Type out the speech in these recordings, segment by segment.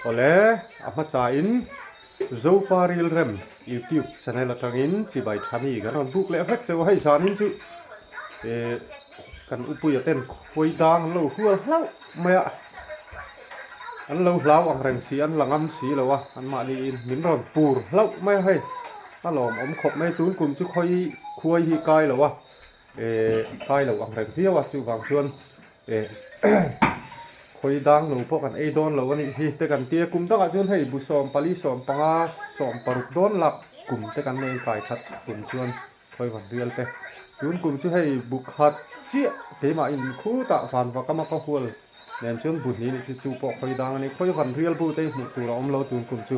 Awle, a hmasa in Zopa Rilrem YouTube channel atangin chibai tha mi kan rawn buk leh vek cheu a, hei zanin chu eh kan upuia ten khawi dang an lo hual hlauh mai a, an lo hlau ang reng si, an la ngam si lo a, anmahni in min rawn pur hlauh mai a hei, a lawmawm khawp mai, tun kum chu khawi khuai hi kai lo a, eh kai lo ang reng viau a, chuvang chuan Eh khawi dang lo pawh kan ei dawn lo a nih hi te kan tia kum dangah chuan hei bu 14 15 16 dawn lak kum te kan nei kai that kum chuan khawi van rial te tun kum chu hei bu khat chiah keimah in khutah van vakama ka hual nen chuan bu hnih nih chu chu pawh khawi dang a ni khawi van rial bu te hi hmuh tur a awm lo tun kum chu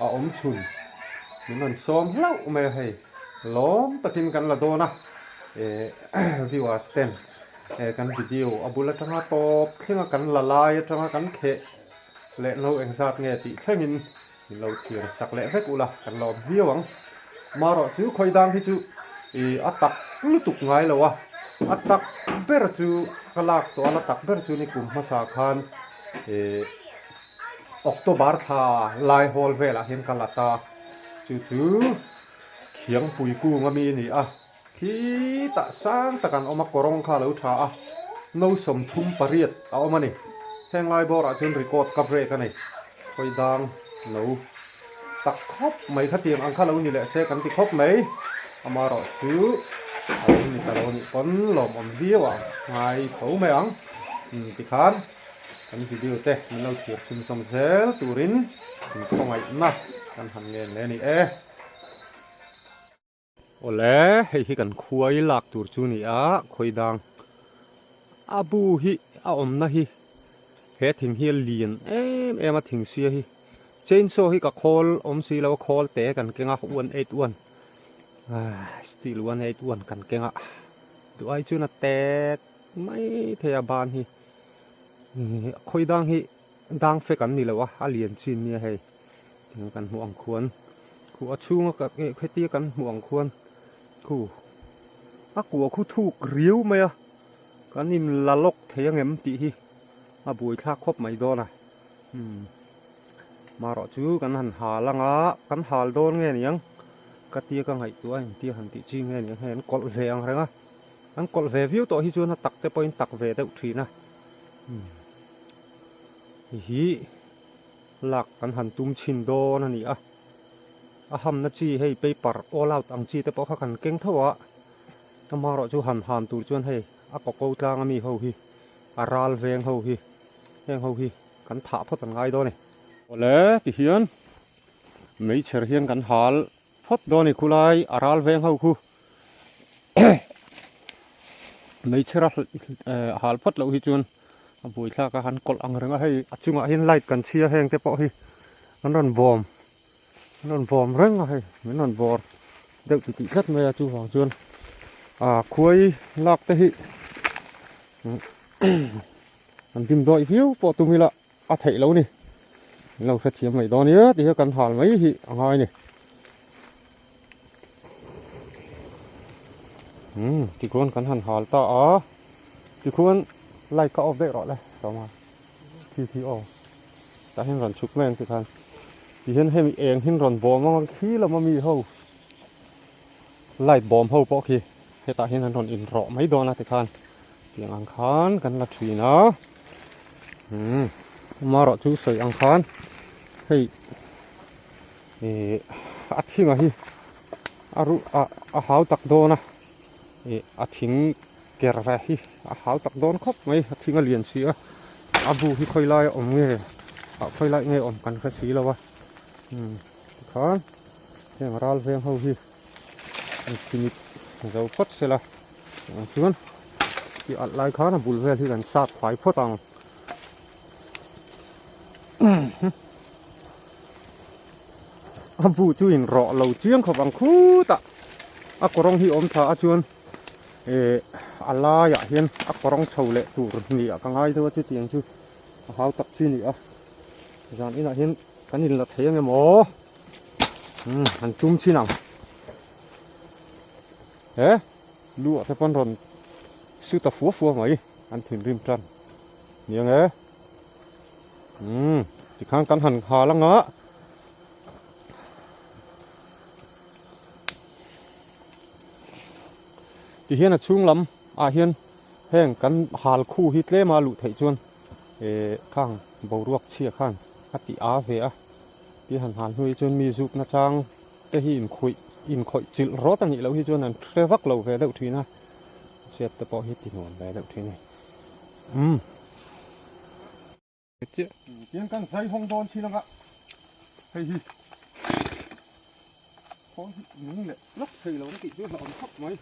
a awm chhun min rawn sawm hlauh mai a hei lawm takin kan la dawn a eh viewers ten He kan video a bul atanga tawp thlenga kan la lai atanga kan kheh leh no engzat nge tih thlengin min lo thlir sak leh vek ula kan lawm viau ang. Marawh chu khawi dang hi chu ih a tak lutuk ngai lo a, a tak ber chu ka lak tawh a la tak ber chu ni kum hmasa khan ih October thla lai hawl velah hian ka la ta chu chu Khiangpui kung ami a ni a. Khitah sang tak an awm a, kawrawng kha a lo tha a, no 38 a awm a ni. Heng lai bawrah chuan record ka break a ni. Khawi dang no tak khawp mai khatiang ang kha lo ni leh se kan ti khawp mai. Amaherawhchu a lo ni ta lo a nih pawn lawmawm viau ang ngai tho mai ang. Tikhan kan video te min lo thlir chhunzawm zel turin inkhawngaihna kan han ngen leh a ni e. Awle, hei hi kan khuai lak tur chu ni a, khawi dang a bu hi a awmna hi he thing hi a lian em em a thing sia hi chainsaw hi ka khawl awm si lo a khawl te kan keng a 181 steel 181 kan keng a duh ai chuan a tek mai thei a ban hi khawi dang hi dang fek an ni lo a a lian chin nia hei. Tiang kan hmuh ang khuan khu a chhunga ka eh hetia kan hmuh ang khuan khu a kua khu thuk riau mai a kan in la lawk thei angem tih hi a buaithlak khawp mai dawn a umm marawh chu kan han hal anga kan hal dawn nge niang ka tia ka ngaihtuah a engtia han tih chi nge niang hei an kawlh ve ang reng a an kawlh ve viau tawh hi chuan a tak te pawhin tak ve deuh thin a umm hei hi. Lak kan han tum chhin dawn a ni a, a hamna chi hei paper all out ang chi te pawh kha kan keng tho a, amaherawh chu han ham tur chuan hei a kaw ko tlang ami ho hi a ral veng ho hi heng ho hi kan thah phawt an ngai dawn a ni. Awle tihian meichher hian kan hal phawt dawn a ni khulai a ral veng ho khu meichher a hal phawt loh hi chuan. A buaithlak a han kawlh ang reng a hei a chungah hian light kan chhia heng te pawh hi an rawn bawm an rawn bawm reng a hei min rawn bawr deuh ti tih tlat mai a chuvang chuan ah khuai lak te hi an dim dawih viau pawh tum ila a theih lo ni min lo hrethiam mai dawn nia ti hian kan hal mai hi a ngai ni umm tikhuan kan han hal ta a. Tikhuan light kha off daih rawh le sawma khi khi aw tah hian rawn chhuk mai ang tikhan tihian hemi eng hin rawn bawm ang khi lama mi ho light bawm ho pawh khi hetah hian an rawn in rawh mai dawn a tikhan tiang ang khan kan la thin a umm amaherawh chu sawi ang khan hei ih a thinga hi a ruh a hau tak dawn a. Ih a thing ker ve hi a hau tak dawn khawp mai a thing a lian si a a bu hi khawi lai a awm nge ah khawi lai nge awm kan hre si lo a umm tikhan heng ral veng ho hi an chimit zo phawt sela ang chuan tih alh lai khan a bul vel hi kan sat fai phawt ang a bu chu in rawh lo chiang khawp ang khutah a kawrawng hi awm tha a chuan eh a laiah hian a kawrawng chho leh tur ni ah ka ngai deuh a chutiang chu a hau tak chi a ni a zan inah hian kan in la thei ang em aw umm han tum chin ang he lu ah te pawn rawn su ta fua fua mai an thinrim tan. Niang e. Umm. Tikhan kan han hal anga. Tihian a chhung lam ah hian heng kan hal khu hi tlema luh theih chuan eh khang boruak chhia khan a ti a ve a. Ti han hal hnu hi chuan mi zuk na chang te hi inkhawih inkhawih chilh rawt a nih loh hi chuan an hre vak lo ve deuh thin a. Chhiat te pawh hi ti nuam ve deuh thin a ni. Umm. Tiang kan zai hawng dawn thin anga hei hi khawl hi nung leh lawk thei lo na tih chu hlauhawm khawp mai.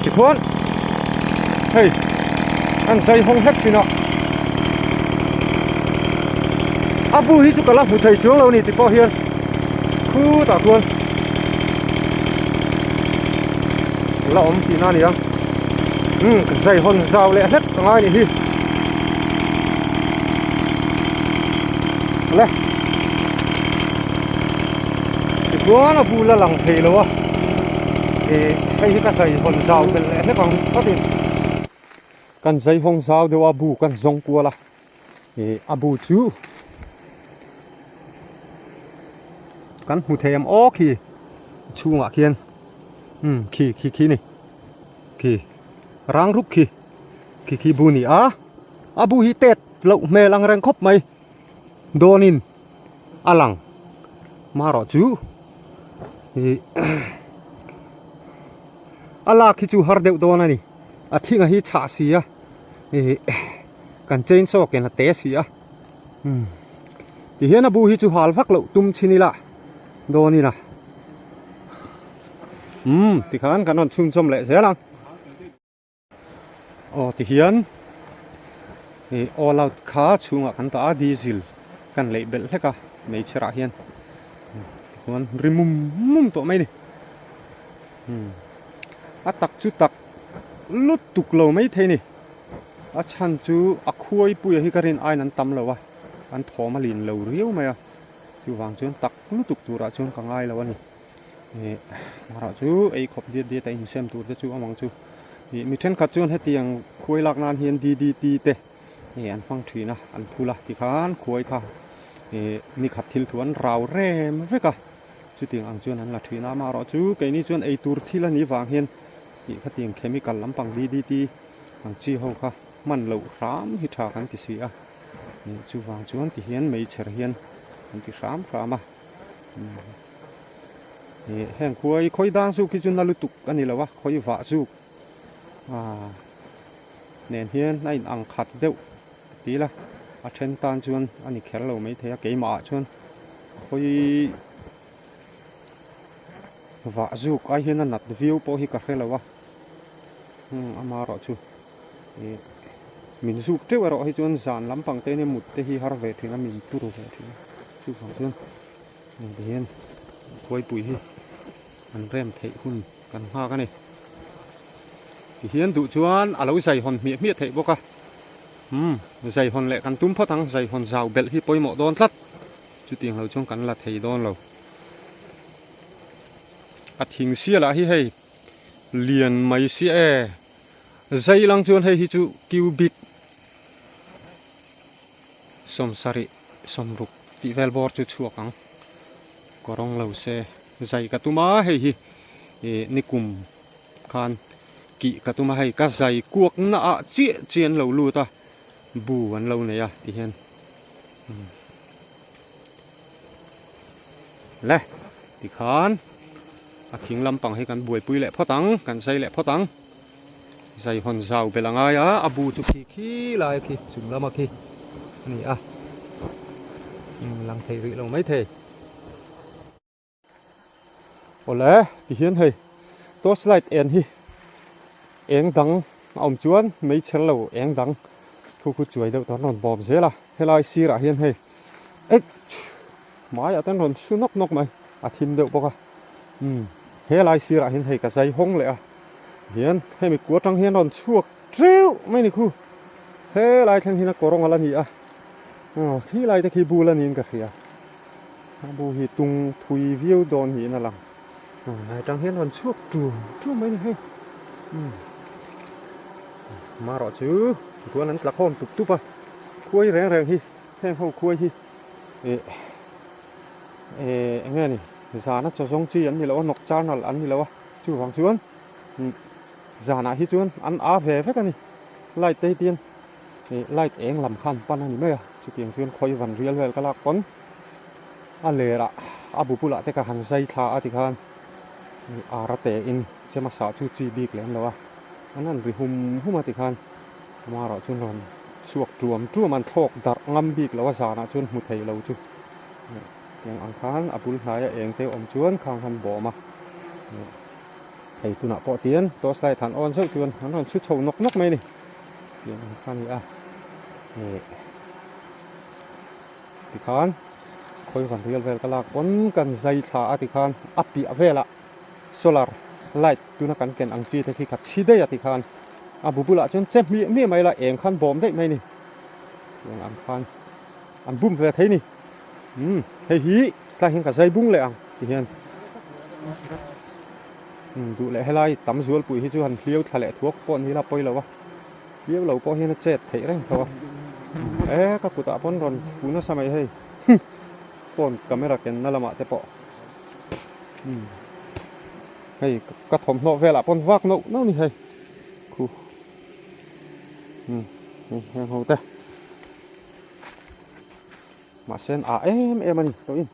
Tikhuan hei an zai hawng hlek thin a a bu hi chu ka la hmu thei chuang lo a ni ti pawh hian khutah khuan la awm tihna a ni a umm ka zai hawn zau leh hlek a ngai a ni hi le tichuan a bul a lang thei lo a ih hei hi ka zai hawn zau belh leh hlek ang phawtin kan zai hawng zau deuh a bu kan zawng kual a ih a bu chu kan hmu thei ang aw khi chhungah khian umm khi khi khi ni khi rang rup khi khi khi bu ni a a bu hi tet loh hmel ang reng khawp mai dawnin a lang marawh chu ih a lak hi chu har deuh dawn a ni a thinga hi chhah si a ih kan chainsaw ken a te si a umm tihian a bu hi chu hal vak loh tum chin ila dawnin a umm tikhan kan rawn chhunchawm leh zel ang. Aw tihian ih all out kha chhungah kan dah a diesel kan leih belh hlek a hmeichherah hian tichuan ri mum mum tawh mai a ni. A tak chu tak lutuk lo maithei a ni. A chhan chu a khuaipuia hi ka rin aiin an tam lo a, an thawm a lin lo riau mai a, chuvang chuan tak lutuk turah chuan ka ngai lo a ni. Ih erawh chu ei khawp diat diat a insem tur te chu awm ang chu. Ih mi thenkhat chuan hetiang khuai lak nan hian DDT te ih an hmang thin a, an phul a tikhan khuai kha ih nikhat thil thu an rau rem vek a, chutiang ang chuan an la thin a. Amaherawhchu keini chuan eitur thil a nih vang hian ih khatiang chemical lampang DDT ang chi ho kha hman loh hram hi tha kan ti si a, ih chuvang chuan ti hian meichher hian an ti hram hram a. Ih heng khuai khawi dang zuk hi chu na lutuk a ni lo a, khawi vah zuk ah nen hian a in ang khat deuh ti ila a then tan chuan a ni kher lo maithei a, keimah ah chuan khawi vah zuk ai hian a nat viau pawh hi ka hre lo a, amaherawhchu ih min zuk teuh erawh hi chuan zan lampang te hian mut te hi har ve thin a, min tur ve thin a chuvang chuan. Heng te hian khuaipui hi an rem theih hun kan nghak a ni. Tihian duh chuan a lo zai hawn hmiah hmiah theih bawk a. Umm zai hawn leh kan tum phawt ang, zai hawn zau belh hi pawimawh dawn tlat. Chutiang lo chuan kan la thei dawn lo. A thing sia lah hi hei lian mai sia e. Zai lang chuan hei hi chu cubic sawmsarih sawmruk tih vel bawr chu chhuak ang kawrawng lo se zai ka tum a hei hi ih nikum khan kih ka tum a hei ka zai kuak na ah chiah chiah an lo lut a bu an lo nei a ti hian le tikhan a thing lampang hi kan buaipui leh phawt ang kan zai leh phawt ang. Zaihawn zau belh a ngai a, a bu chu khi khi lai khi chung lama khi a ni a, lang thei rih lo mai thei. Awle tihian hei torch light en hi eng dang a awm chuan meichher lo eng dang thu khu chuai deuh tawh an rawn bawm zel a, helai sirah hian hei eih hmaiah te an rawn su nawk nawk mai a thim deuh bawk a, umm helai sirah hian hei ka zai hawng leh a. Hian hemi kua atang hian rawn chhuak teuh mai ni khu. Helai thleng hian a kawrawng ala ni a. Aw khi lai te khi bul a niin ka hria. A bu hi tung thui viau dawn niin a lang. Aw lai atang hian rawn chhuak tum tum mai ni hei. Umm marawh chu tichuan an tla khawm tup tup a. Khuai reng reng hi heng ho khuai hi eh eh eng nge ni zana chaw zawng chi an ni lo a nawk char nalh an ni lo a. Chuvang chuan zanah hi chuan an a ve vek a ni. Light te hi tian light eng lam khan pan a ni mai a. Chutiang chuan khawi van rial vel ka lak pawn a lerah a bu bulah te ka han zai thla a tikhan ara te in chema sah chu chi bik lem lo a. An han ri hum hum a tikhan amaherawh chuan rawn chhuak tuam tuam an thlawk darh ngam bik lo a zanah chuan hmu thei lo chu. Tiang ang khan a bul hnaia eng te awm chuan khang han bawm a, hei tunah pawh tian torch light han on zeuh chuan an rawn chhu chho nawk nawk mai a ni. Tiang ang kha a ni a, ih tikhan khawi van rial vel ka lak pawn kan zai thla a tikhan a piah velah solar light tuna kan ken ang chi te khi kha chhi daih a tikhan a bu bulah chuan che hmiah hmiah mai la eng khan bawm daih mai a ni. Tiang ang khan an bum ve thei a ni. Umm hei hi tlai hian ka zai bung leh ang ti hian umm duh leh helai tam zualpui hi chu han hliau thla leh thuak pawh ni la pawi lo a hliau lo pawh hian a chet theih reng tho a e ka kutah pawn rawn thu nasa mai hei phone camera ken na lamah te pawh umm hei ka thawmhnaw velah pawn vak nauh nauh ni hei khu umm heng ho te. Mahse an ah em em a ni tawhin.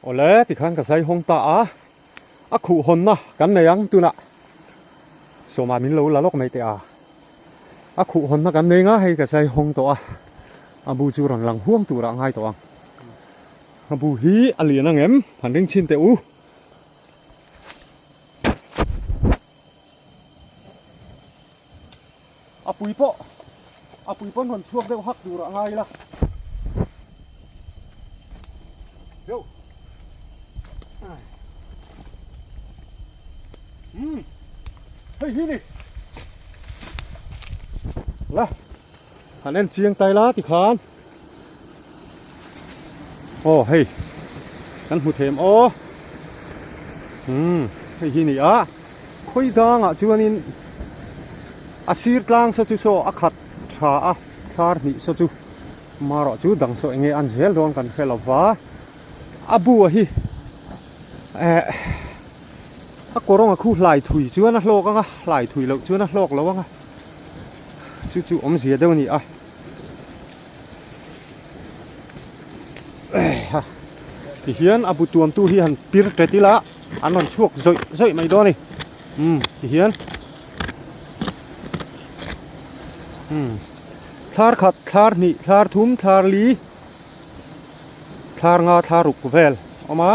Awle tikhan ka zai hawng ta a, a khuh hawnna kan nei ang tunah sawma min lo la lawk mai teh a, a khuh hawnna kan nei nga hei ka zai hawng tawh a, a bu chu rawn lang huang turah a ngai tawh ang. A bu hi a lian ang em? Han ring chhin teh u. A pui pawh a pui pawn rawn chhuak deuh hak tur a ngai ila. Deuh. Hei hi ni. La. Han en chiang tai la tikhan. Aw hei. Kan hmu them aw. Umm hei hi ni a. Khawi dangah chuanin a sir tlang saw chu saw a khat tha a thlar hnih saw chu marawh chu dang saw enge an zel dawn kan hre lova a bu a hi eh a kawrawng a khu hlai thui chuan a hlawk anga hlai thui loh chuan a hlawk lo anga chu chu awmzia deuh a ni a tihian a bu tuamtu hi han pir tet ila an rawn chhuak zawih zawih mai dawn a ni umm tihian umm thlar khat thlar hnih thlar thum thlar li thlar nga thlar ruk vel a awm a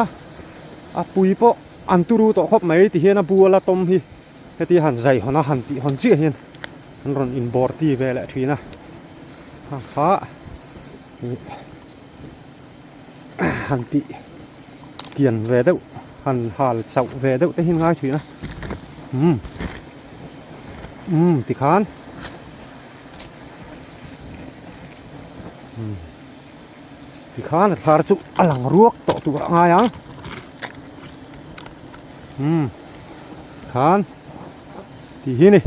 a pui pawh an turu tawh khawp mai tihian a bu a la tawm hi Heti han zai hawn a han tih hawn chiah hian an rawn inbawr ti ve leh thin a, ha kha ih han tih kian ve deuh han hal chauh ve deuh te hi an ngai thin a, umm umm tikhan umm tikhan a thar chu a lang ruak tawh tur a ngai ang umm. Khan tih hi ni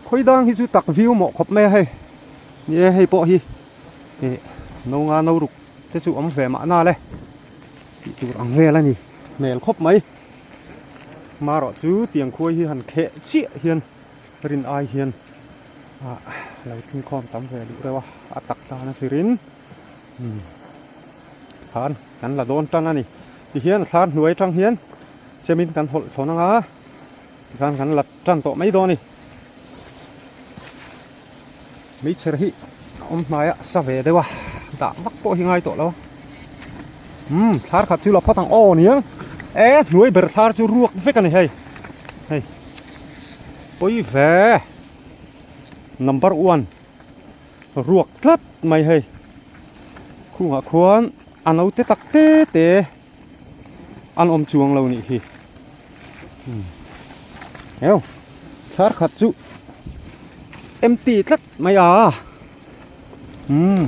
khawi dang hi chu tak viu mawh khawp mai a hei ni e hei pawh hi ih no nga no ruk te chu awm ve mahna le tih tur ang vel a ni hmel khawp mai marawh chu tiang khuai hi han kheh chiah hian rin ai hian ah lo thing khawm tam ve duh reuh a a tak tan a sirin umm khan kan la dawn tan a ni tihian a thlar hnuai atang hian. Chemin kan hawlh thlawn anga tikhan kan la tan tawh mai dawn a ni. Hmeichher hi a awm hnai a sa ve deuh a dah vak pawh hi ngai tawh lo a. Umm thlar khat chu la phawt ang aw niang e hnuai ber thlar chu ruak vek a ni hei hei pawi ve number one ruak tlat mai hei khungah khuan a naute tak te te. An awm chuang lo nih hi. Eo, thlar khat chu empty tlat mai a. Umm,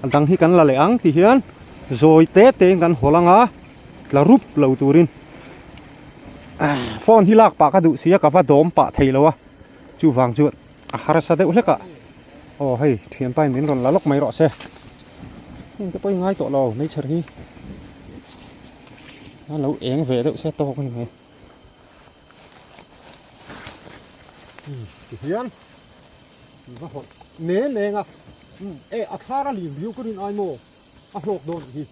a dang hi kan la leh ang ti hian zawi te te in kan hawl ang a, tla rup lo turin. Phone hi lak pah ka duh si a, ka va dawm pah thei lo a, chuvang chuan a harsa deuh hlek a. Aw hei, thianpa in min rawn la lawk mai rawh se. Heng te pawh i ngai tawh lo nature hi a lo eng ve deuh se tawk a ni mai tihian va hawlh ne neng a e a thlar a lim riau ka rin ai maw a hlawk dawn hi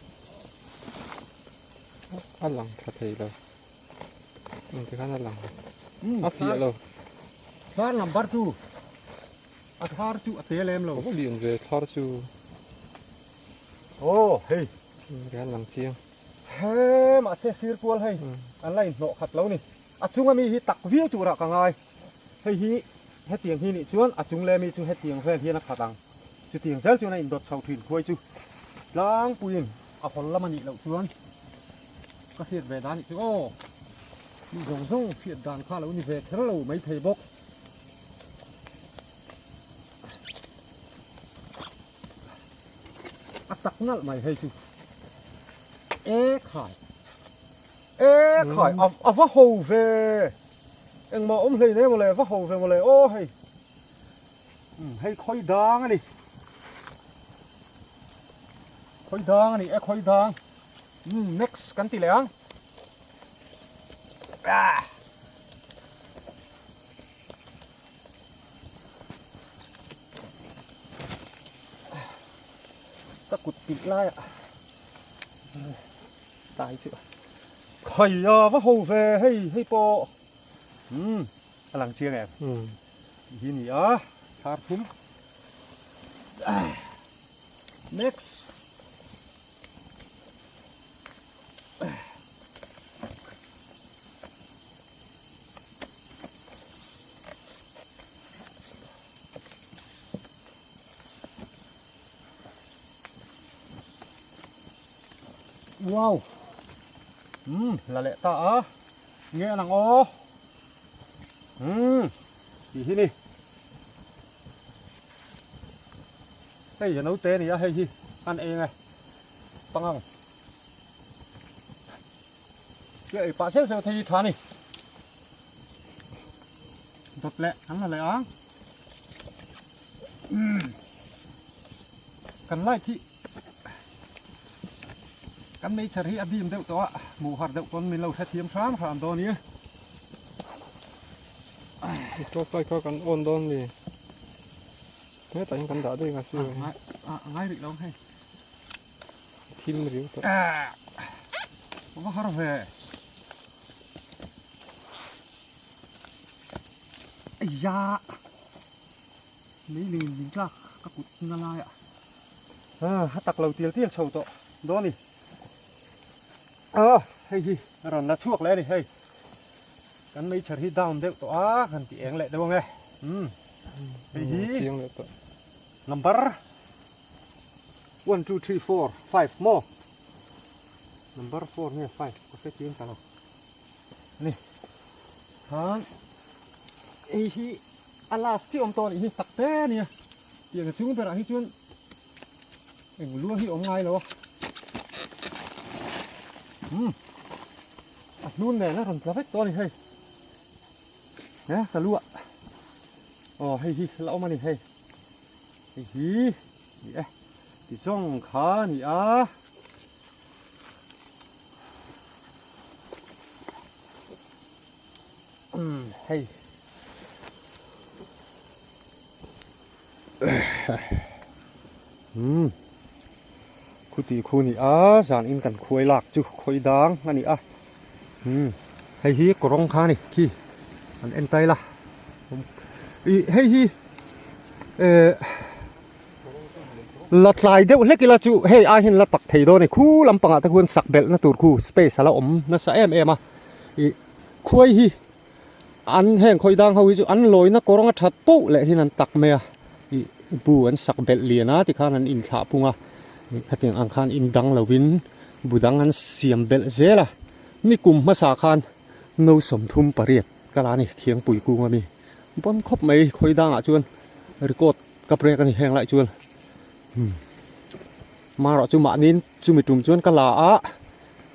a lang tha thei lo tikhan a lang a fiah lo thlar number 2 A thar chu a te lem lo. Ka va lian ve thar chu. Aw hei. Rian lang chiang. He mahse sir kual hei an la inhnawh khat lo ni. A chunga mi hi tak viau turah ka ngai. Hei hi hetiang hi nih chuan a chung leh mi chu hetiang vel hian a khat ang. Chutiang zel chuan a indawt chho thin khuai chu tlangpuiin a hawl lam a nih loh chuan ka hriat ve dan nih chu aw. Mi zawng zawng hriat dan kha lo ni ve kher lo maithei bawk. A tak nalh mai hei chu e khai e khai a va ho ve engmah awm hlei nei mawle va ho ve mawle aw hei hei khawi dang a ni khawi dang a ni e khawi dang next kan ti leh ang ah. Ka kut pilh lai ah tai chu khai a va ho ve hei hei pawh umm a lang chiang em tih hi a ni a thar thum next. Wow umm la leh ta a nge a lang aw Umm tih hi ni. Hei a naute a ni a, hei hi an eng e pangang. Tia ei pah zeuh zeuh thei hi tha a ni. Dawt leh an la leh ang. Umm kan light hi kan nature hi a dim deuh tawh a, hmuh har deuh pawn min lo hrethiam hram hram dawn nia. Torch light kha kan on dawn mi hetah hian kan dah daih nga sir a ngai rih lo hei thim riu tawh va har ve ya mei ling min tlak ka kut na lai a a tak lo tial tial chho tawh dawn ni a hei hi a rawn la chhuak leh a ni hei. Kan meichher hi down deuh tawh a, kan ti eng leh deuh ang e. Umm hei hi number one two three four five maw number four nge five ka hre chiang ta lo ani khan hei hi a last chiah awm tawh anih hi tak te ania tiang a chung berah hi chuan eng luang hi awm ngai lo a umm. A hnun nen a rawn tla vek tawh a ni hei he ka lu ah aw hei hi la awm a ni hei hei hi ni e ti zawng kha a ni a umm hei umm khuti khu ni a zan in kan khuai lak chu khawi dang a ni a umm hei hi kawrawng kha a ni khi an en tai la ih hei hi eh la tlai deuh hlek ila chu hei ai hian la tak thei dawn a ni khu lampangah te khuan sak belh na tur khu space a la awm nasa em em a ih khuai hi. An heng khawi dang ho hi chu an lawina kawrawng a that poh leh hian an tak mai a, ih bu an sak belh lian a tikhan an inthlah pung a, ih khatiang ang khan in dang lovin bu dang an siam belh zel a, ni kum hmasa khan no 38 ka la a ni Khiangpui kung ami bawn khawp mai khawi dangah chuan record ka break a ni heng lai chuan umm marawh chu mahni chumi tum chuan ka la a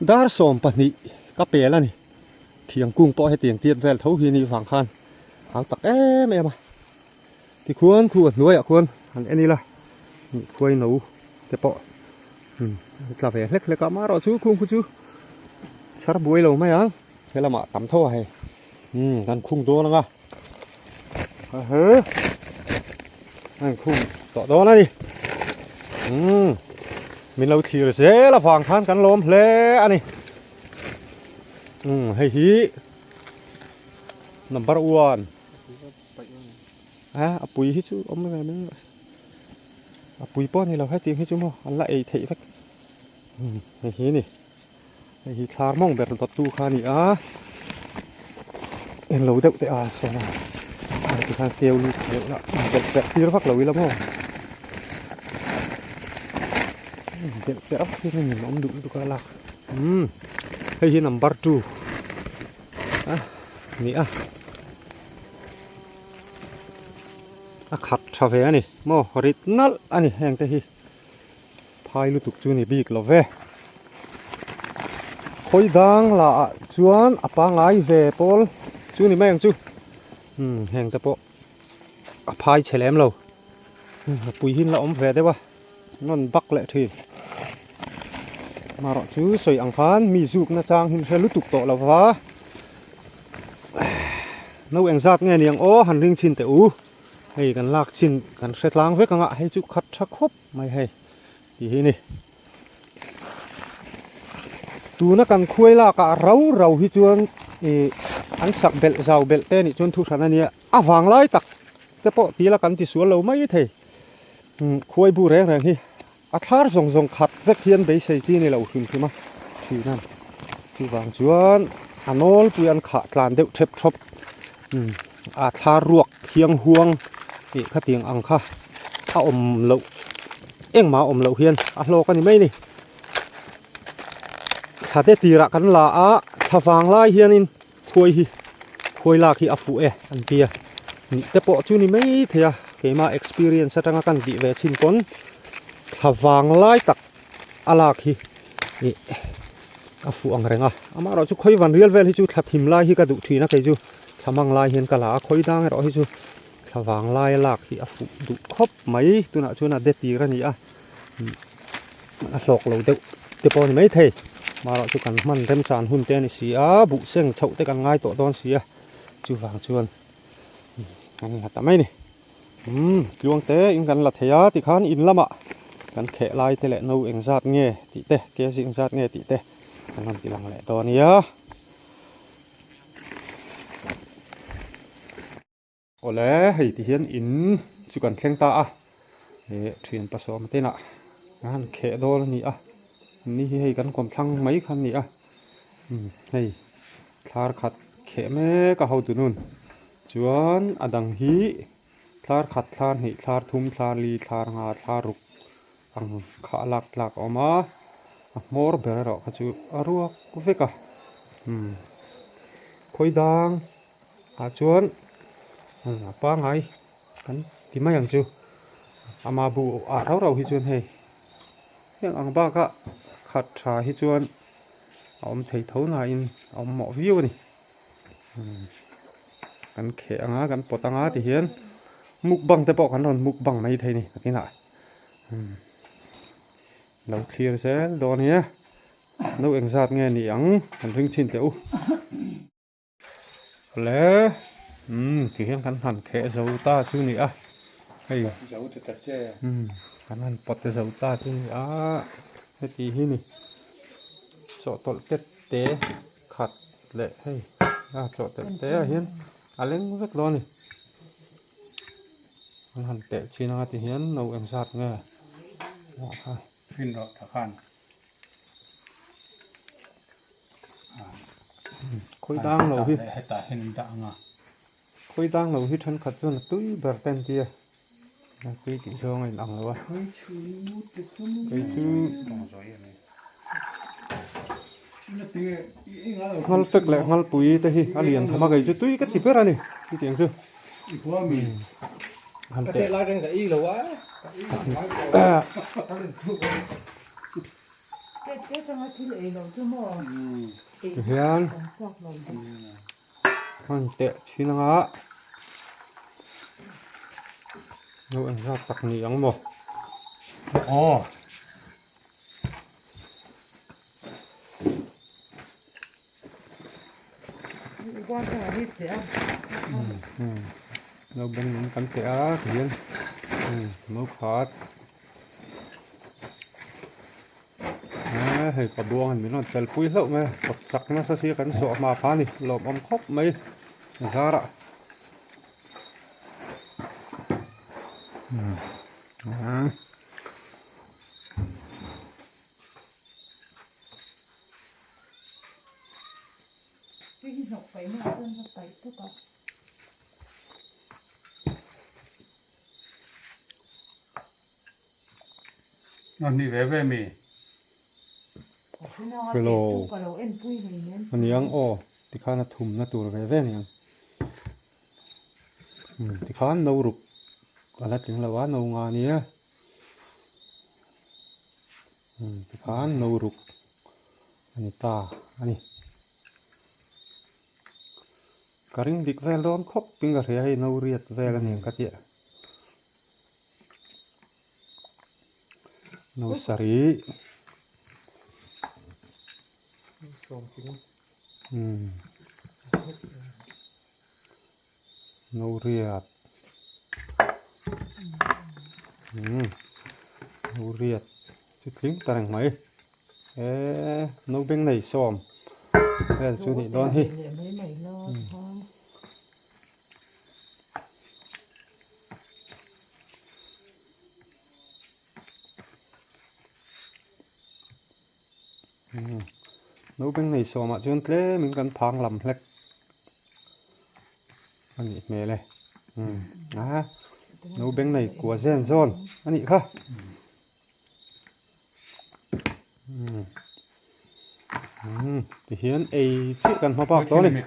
dar 12 ka pel a ni. Thiang kung pawh hetiang tiat vel tho hi nih vang khan hau tak em em a. Tikhuan khu a hnuaiah khuan han en ila khuai no te pawh an tla ve hlek hlek a amaherawh chu khung khu chu chhar buai lo mai ang he lamah tam tho a hei umm kan khung dawn ang a he an khung tawh dawn a ni umm min lo thlir zel avang khan kan lawm hle a ni. Umm hei hi number one a a pui hi chu awm ve mai a pui pawh a ni lo hetiang hi chu maw an la ei theih vek umm hei hi a ni hei hi thlar mawng ber dawt tu kha a ni a englo deuh te a sawn a tikhan keu lut deuh lah belh perh tir vak lo ila maw. Belh perh vak hi a awm duh lutuk a lak. Umm hei hi number two a ni a a khat tha ve a ni maw rit nalh a ni heng te hi phai lutuk chu ni bik lo ve khawi dang lah ah chuan a pangai ve pawl chu ni mai ang chu umm heng te pawh a phai chhe lem lo a pui hi an la awm ve deuh a. Nawn bak leh thin. Marawh chu sawi ang khan mi zuk na chang hi hre lutuk tawh lo va. No engzat nge niang aw han ring chhin teh u. Hei kan lak chin kan hre tlang vek anga hei chu khat tha khawp mai hei tih hi ni. Tuna kan khuai lak ah rau rau hi chuan ih an sak belh zau belh te nih chuan thu hran a nia. A vang lai tak te pawh ti ila kan ti sual lo mai thei. Khuai bu reng reng hi a thlar zawng zawng khat vek hian beisei chi a ni lo hrim hrim a thin a. Chuvang chuan a nawlpui an khah tlan deuh thep thawp a thlar ruak hiang huang tih khatiang ang kha a awm loh engmah a awm loh hian a hlawk a ni mai a ni. Thla te tirah kan la a thla vang lai hianin khuai hi. Khuai lak hi a fuh e an ti a, nih te pawh chu ni mai thei a, keimah experience atanga kan tih ve chhin pawn thla vang lai tak a lak hi ih a fuh ang reng a, amaherawh chu khawi van rial vel hi chu thla thim lai hi ka duh thin a kei chu thla mang lai hian ka la a, khawi dang erawh hi chu thla vang lai a lak hi a fuh duh khawp mai, tunah chuan a de tir a ni a. a hlawk lo deuh te pawh a ni maithei marawh chu kan hman remchan hun te a ni si a buh seng chhoh te kan ngai tawh dawn si a chuvang chuan kan la ta mai a ni umm tluang te in kan la thei a tikhan in lamah kan kheh lai te leh no engzat nge tih te kg engzat nge tih te kan rawn ti lang leh dawn a nia. Awle, hei ti hian in chu kan thleng ta a, eh thian pasawm te inah an han kheh dawn a ni a, ni hi hei kan kawmthlang mai kha a ni a, umm hei thlar khat kheh mek a hotu nun chuan a dang hi thlar khat thlar hnih thlar thum thlar li thlar nga thlar ruk ang kha a lak tlak a awm a, a hmawr ber erawh kha chu a ruak vek a, umm khawi dang. Ah chuan a pangai kan ti mai ang chu ama bu ah rau rau hi chuan hei heng ang bak a khat tha hi chuan a awm thei tho nain a awm mawh viau a ni kan kheh anga kan pawt anga ti hian mukbang te pawh kan rawn mukbang mai thei a ni nakinah lo thlir zel dawn a nia no engzat nge ni ang kan ring chhin teh u. Le umm ti hian kan han kheh zo ta chu ni a hei umm kan han pawt zo ta chu ni a heti hi ni chawhtawlh tet te khat leh hei a chawhtawlh te ah hian a leng vek dawn a ni an han teh chin anga ti hian no engzat nge ah kha. Khawi dang lo hi khawi dang lo hi thenkhat chuan a tui ber te an ti a a tui tih zawng a inang lo a kei chu nghal fek leh nghalpui te hi a lian tham a kei chu tui ka ti ber a ni chutiang chu han teh. Tihian hman teh thin anga no engzat tak ni ang maw aw no beng in kan teh a tihian no khat. Hei pa buang in min rawn tel pui hlauh mai a kawt chak nasa si kan sawh hma pha a ni lawmawm khawp mai a zarah Hello aniang aw tikhan a thumna tur ve ve aniang tikhan no ruk a la tling lo a no nga ania tikhan no ruk a ni ta a ni. Ka ring dik vel dawn khawp in ka hria hei no riat vel a ni ang ka tih a. No sarih. Umm. No riat. Umm. No riat chu tling ta reng mai. Eee no beng nei sawm vel chu nih dawn hi. No beng nei sawmah chuan tlem in kan phang lam hlek a nih hmel e a no beng nei kua zen zawn a nih kha. Umm tihian ei chiah kan hma bak dawn a ni.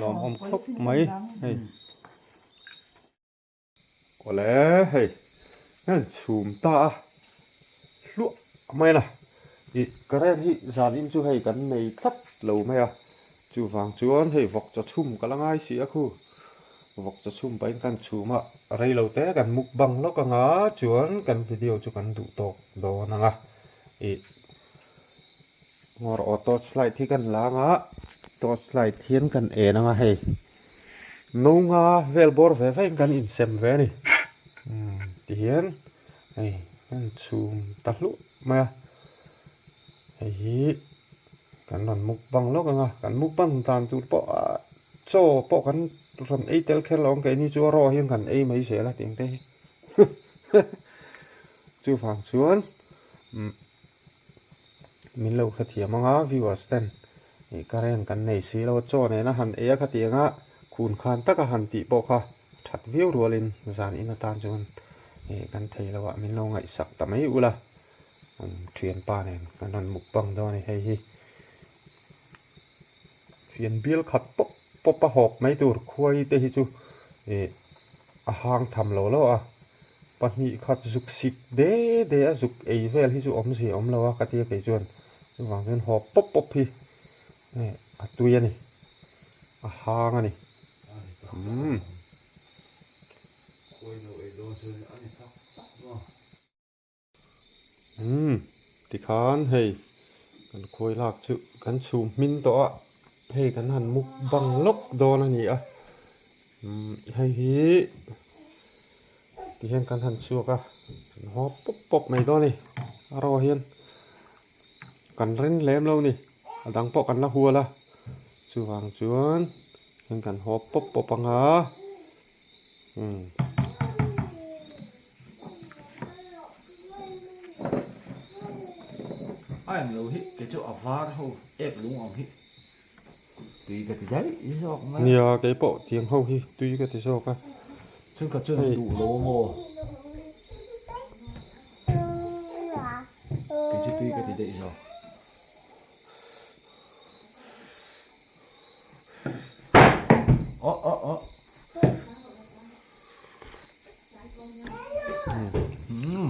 Lawmawm khawp mai hei. Awle hei heng chhum ta a hluah mai a ih current hi zan in chu hei kan nei tlat lo mai a chuvang chuan hei vawk chaw chhum ka la ngai si a khu vawk chaw chhum pahin kan chhum a rei lo te kan mukbang lawk anga chuan kan video chu kan duh tawk dawn ang a ih ngawr aw torch light hi kan la anga torch light hian kan en anga hei. No nga vel bawr ve vein kan insem ve a ni umm tihian hei kan chhum ta hluah mai a hei hi kan rawn mukbang lawk ang a kan mukbang dan tur pawh ah chaw pawh kan rawn ei tel kher lo ang keini chu a raw hian kan ei mai zel a tih ang te hi chuvang chuan umm min lo hrethiam ang a viewers ten. Ih current kan nei si lo a, chaw nena han ei a khatiang a, khun khan taka han tih pawh kha that viau rualin zan in atan chuan ih kan thei lo ah min lo ngaihsak ta mai ula, um thianpa nen kan rawn mukbang dawn a ni hei hi. Fian bial khat pawp pawp a hawp mai tur khuai te hi chu ih a hang tham lo lo a, pahnih khat zuk sik de de a zuk ei vel hi chu awmzia awm lo a ka tia kei chuan. Chuvang chuan haw pawp pawp hi a tui a ni, a hang a ni. Umm. Umm tikhan hei kan khuai lak chu kan chhum hmin tawh a, hei kan han mukbang lawk dawn a ni a. Umm hei hi tihian kan han chhuak a, kan haw pawp pawp mai dawn a ni a rawh hian. Kan ring lem lo ni, a dang pawh kan la hual a, chuvang chuan heng kan haw pawp pawp ang a, umm. A eng lo hi kei chu a var ho ek lung ang hi tui ka ti daih zawk mai a. Nia kei pawh tiang ho hi tui ka ti zawk a. Chhun khat chuan duh lo maw? Kei chu tui ka ti daih zawk. Aw aw aw. Umm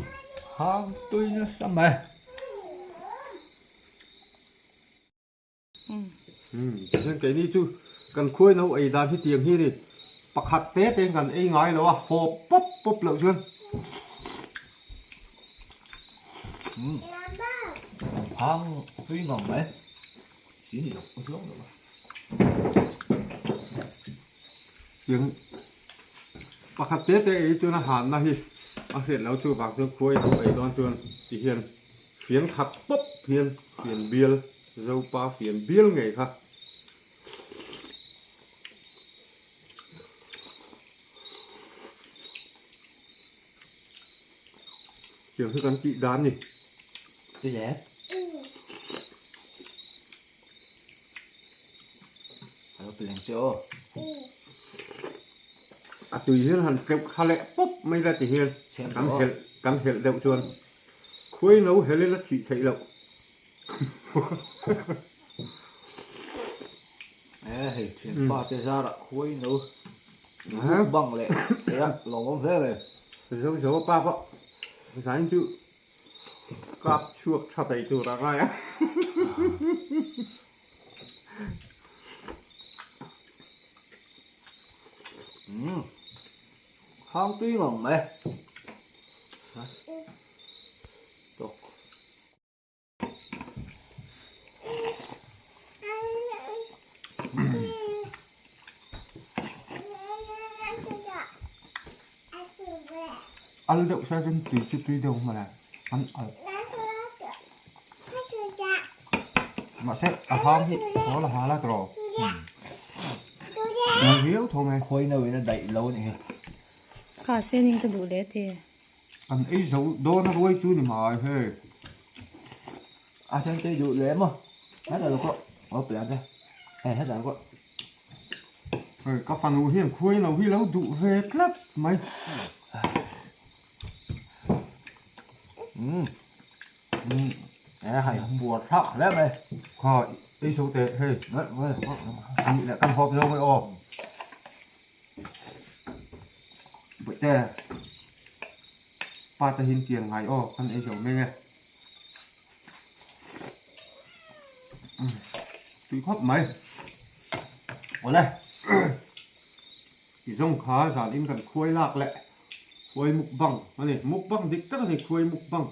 hang tui nasa mai. Umm tichuan keini chu kan khuai no ei dan hi tiang hi a ni pakhat te te in kan ei ngai lo a haw pawp pawp loh chuan. Umm hang tui ngang mai si ni lo zawng lo a. Tiang pakhat te te ei chuan a hanna hi a hriat loh chuvang chuan khuai no ei dawn chuan tihian fian khat pawp hian fian bial Zopa fian bial ngei kha. Tiang hi kan tih dan ni. Tui le. Alo pileng che aw. A tui hian han tleuh kha leh pawp mai la ti hian kan helh kan helh deuh chuan khuai no helh ila thih theih loh. E hei thianpa te zarah khuai no mukbang leh thei a lawmawm hle mai. Zo zo pa pawh zain chu kap chhuak tha thei tur a ngai a. Umm hang tui ngang mai. Tawk. Al deuh se chuan tui chu tui deuh hmel a an al mahse a hang hi thaw la ha la tawh tui viau tho mai. Khawi no in a daih lo a nih hi. Kha sen in ka duh leh ti. An ei zo dawn a ruai chu ni mai hei. A sen tui duh leh maw? Hetah lo kawh aw pe ang che. Hei hetah lo kawh. Hei ka fanu hian khuai lo hi lo duh ve tlat mai. Umm. Umm. E hai buar thlak hle mai. Kha ei so teh hei. Nih leh kan hawp zo mai aw. Bawihte pa te hin tiang ngai aw kan ei zo mai nge. Tui khawp mai. Awle. Ti zawng kha zan in kan khuai lak leh khuai mukbang a ni. Mukbang dik tak a ni khuai mukbang.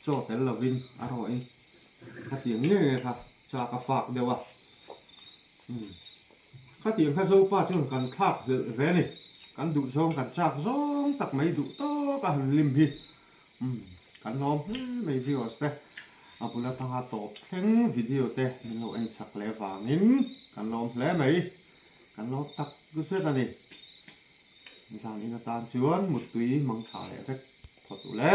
Chaw tel lovin a rawhin khatiang nge nge kha chak a fak deuh a. Umm khatiang kha Zopa chuan kan thlak hlelh ve a ni. Kan duh zawng kan chak zawng tak mai duh tawk a han lim hi. Umm kan lawm hle mai viewers te a bul atanga tawp thleng video te min lo en chak leh vangin kan lawm hle mai. Kan lawm tak zet a ni. Zan in atan chuan muttui mang tha leh vek phawt u le.